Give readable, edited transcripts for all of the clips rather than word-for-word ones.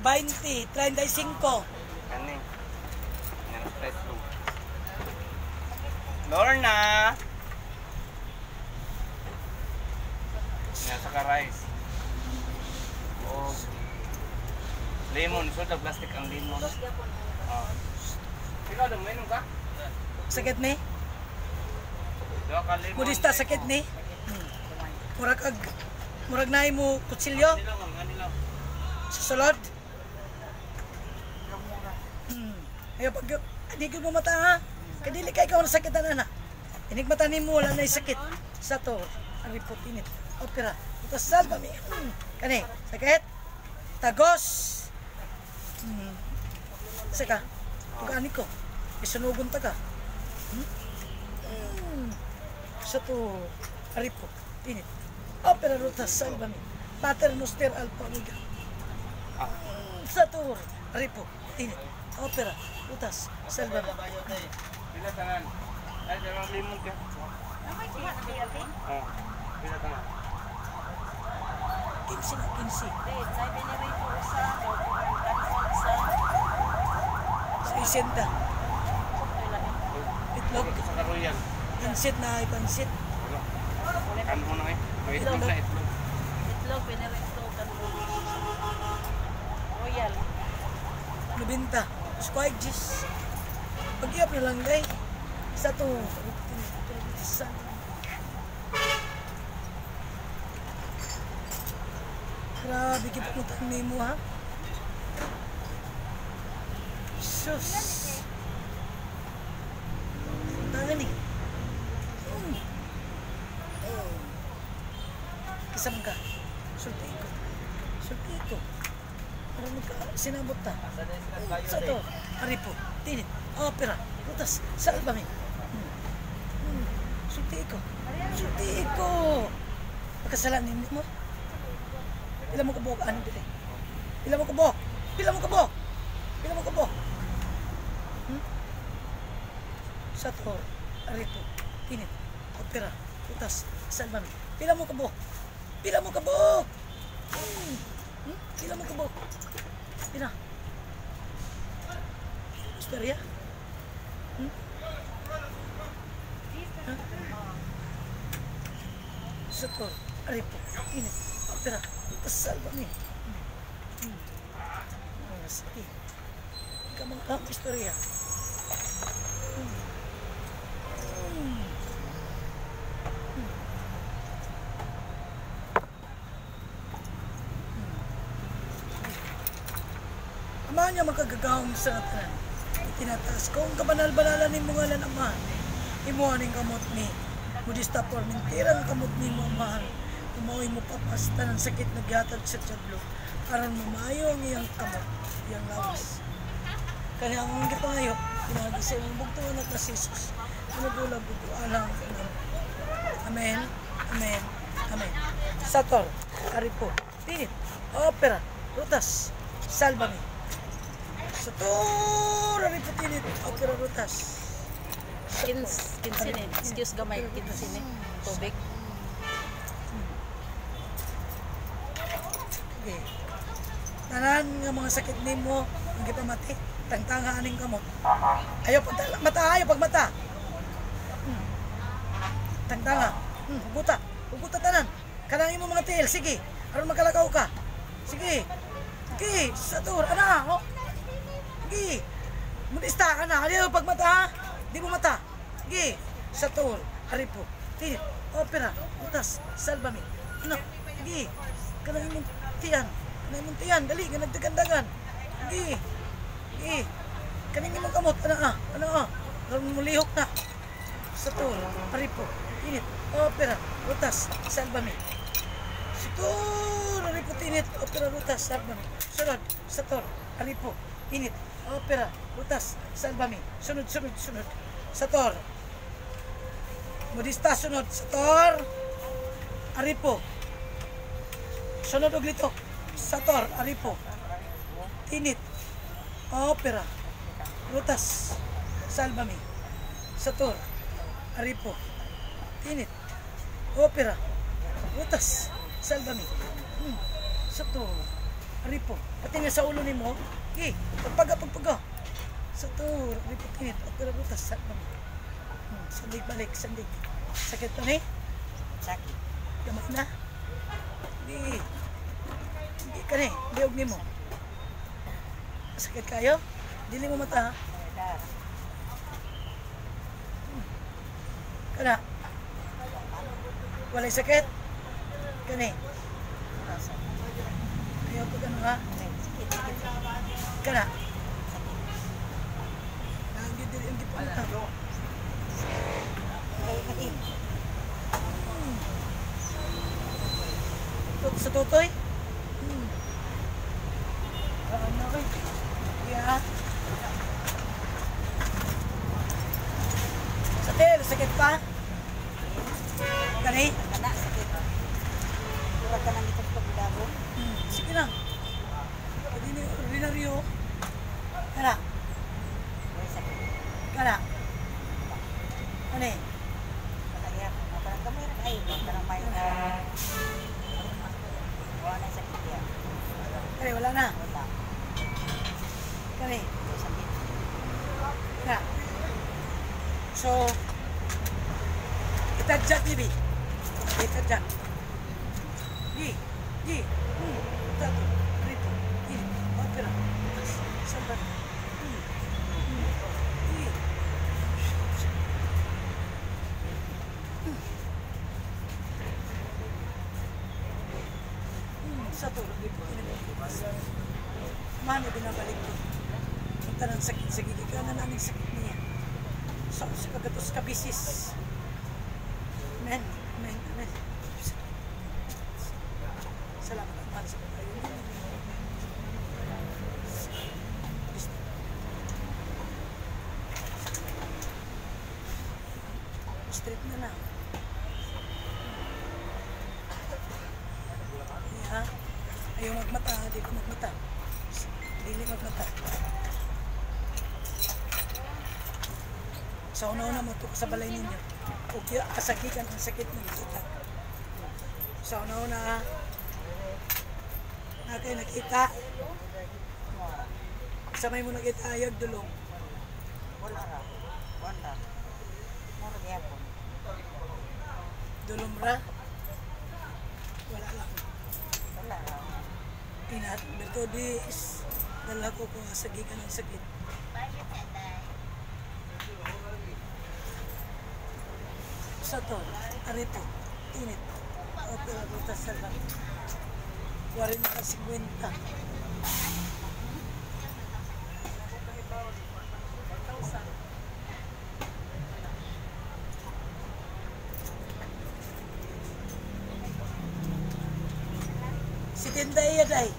20, 35. Kani. Yan ang price mo. Lorna! Yan, saka rice. O, lemon. So, the plastic ang lemon. Oh. Ikaw, daw, mainom ka? Sakit ni? Duha ka lemon. Mudista sakit ni? Murag ag murag naay mo kutsilyo Nila, ma'am, nga nila. sa sulod. Ayaw pag di ko mo mata ha. Kadili kay ikaw nasakitan ana. Inig mata nimo wala na sakit. Sa to, ang report init. Opera. Ito salva mi. Kani, sakit. Tagos. Saka, tugaan ko. Isunugon ta ka. Hmm? Sa to, aripo, tinit. Opera ruta salva mi. Pater noster alfa omega. Ah. Sa to, aripo, tinit. Opera, rutas, salva mi. Pila tanan? Ay, dalawang lemon ka. Oh. Pila tanan? 15 na 15. 60. Itlog, Sa royal. pansit na ay pansit. Wala. Ano mo na eh? May itlog na itlog. Itlog, pinirito, kanbo. Royal. 90. Square G's. Pag-iap na lang day. Sa to, sa grabe, kiputang nimo ha. Sus. Tangan ni. Kisam ka. Sulti ko. Sulti ko. Para magka sinabot ta. Sa to, aripo, tinit, opera, rutas, salvame. Sulti ko. Sulti ko. Pagkasalanan mo. Pila mo kabuok ano dire? Pila mo kabuok? Pila mo kabuok? Pila mo kabuok? Hmm? Sa to, aripo, tinit, opera, rutas, salvame. Pila mo kabuok? Pila mo kabuok? Hmm. Hmm? Pila mo kabuok? Pila. Istorya? Hmm? Ha? Sa to, aripo, init, opera, rutas, salvame. Ah, sige. Ikaw mga kang istorya. Hmm. Hmm. Ama niya makagagahom sa tanan. Itinataas ko ang kabanal-banalan ni mga ngalan, Ama. Imuha ning kamot ni. Mudista por mentira ang kamot ni mo, Amahan. Tumaoy mo papas tanan sakit na gihatag sa Diablo. Aron mamayo ang iyang kamot, iyang lawas. Kanya ang gipangayo, pinagi sa iyong bugtungan at si Jesus. Nagulag ug alang alang. Amen. Amen. Amen. Sator, Aripo, Tinit, Opera, Rutas, Salvame. Sator, Aripo, Tinit, Opera, Rutas. 15 ni. Excuse gamay, 15 ni. Tubig. Okay. Tanan nga mga sakit nimo ang gipamati, tangtanga aning kamot. Ayaw pag mata, ayaw pag mata. Tangtanga. Huguta. Huguta tanan. Kanang imong mga tiil, sige. Aron makalakaw ka. Sige. Sige, satur ana, oh. Sige. Mudista ka na. Ayaw pag mata, ha? Di mo mata. Sige. Satur, haripo, tinit, opera, utas, salvame. Ano? Sige. Kanang imong tiyan. Kanang imong tiyan, dali, nga nagdagandagan. Sige. Sige. Kaning imong kamot, ana ah, ana ah. Karon mo lihok na. Satur, haripo, tinit, opera, utas, salvame. Satur, haripo, tinit, opera, rutas, salvame. Sunod, sator, haripo, tinit, opera, rutas, salvame. Sunod, sunod, sunod. Sator. Mudista, sunod, sator, aripo. Sunod og litok. Sator, aripo. Tinit, opera, rutas, salvame. Sator, aripo, tinit, opera, rutas, salvame. Sator, Aripo. Pati nga sa ulo nimo. Gi, pagpaga, pagpaga. Sa to, aripo tinit. At butas sa sandig balik, sandig. Sakit pa ni? Sakit. Gamay na. Di. Di ka ni, liog nimo. Sakit kayo? Dili mo mata ha? Kana. Walay sakit? Kani. Ayaw pa gano'n ha? Kana. Dili ang gipunta. Sa tutoy? Ano ko? Yeah. Sa tel, sakit pa? Kani? Kana, sakit. Murag ka nang itugtog dahon. Sige lang. Pwede ni ordinaryo. Kana. Sakit. Kana. Ano eh? Kaya, parang gamay na kayo. Parang may na. Wala na sakit yan. Kani, wala na. Wala. Kani. Sakit. Kana. So, itadyak ni Bi. Itadyak. Gi. Gi. Tato. Rito. Gi. Opera. Sambat. Gi. Sa to, lagi po. Mano, binabalik ko. Ang tanang sakit sa gigikanan namin sakit niya. Sa kagatos kabisis. Amen. Amen. Amen. Salamat ang mahal sa pagkayo. Straight na na. Yeah. Ayaw magmata, di ko magmata. Dili magmata. Sa una-una mo ito sa balay ninyo. O kasakikan ang sakit ng kita. Sa una-una, na kayo nakita. Sa may mo nakita, ayag dulong. Wala ra. Wala. Mura gyapon. Dulong ra. Wala lang. Wala ra. Inat, Bertodis, dala ko kung kasagikan ang sakit. Sa to, arito, init. Opera butas sa lang. 40-50. Si Tinda iya day.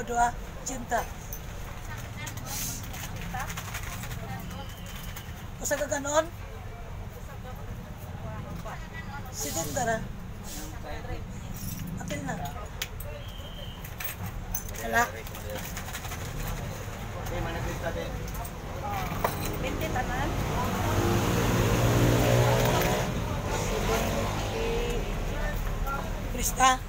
O dua, cinta. Usa ka ganon? Si Tinda ra. Apil na. Wala. 20 tanan. Krista.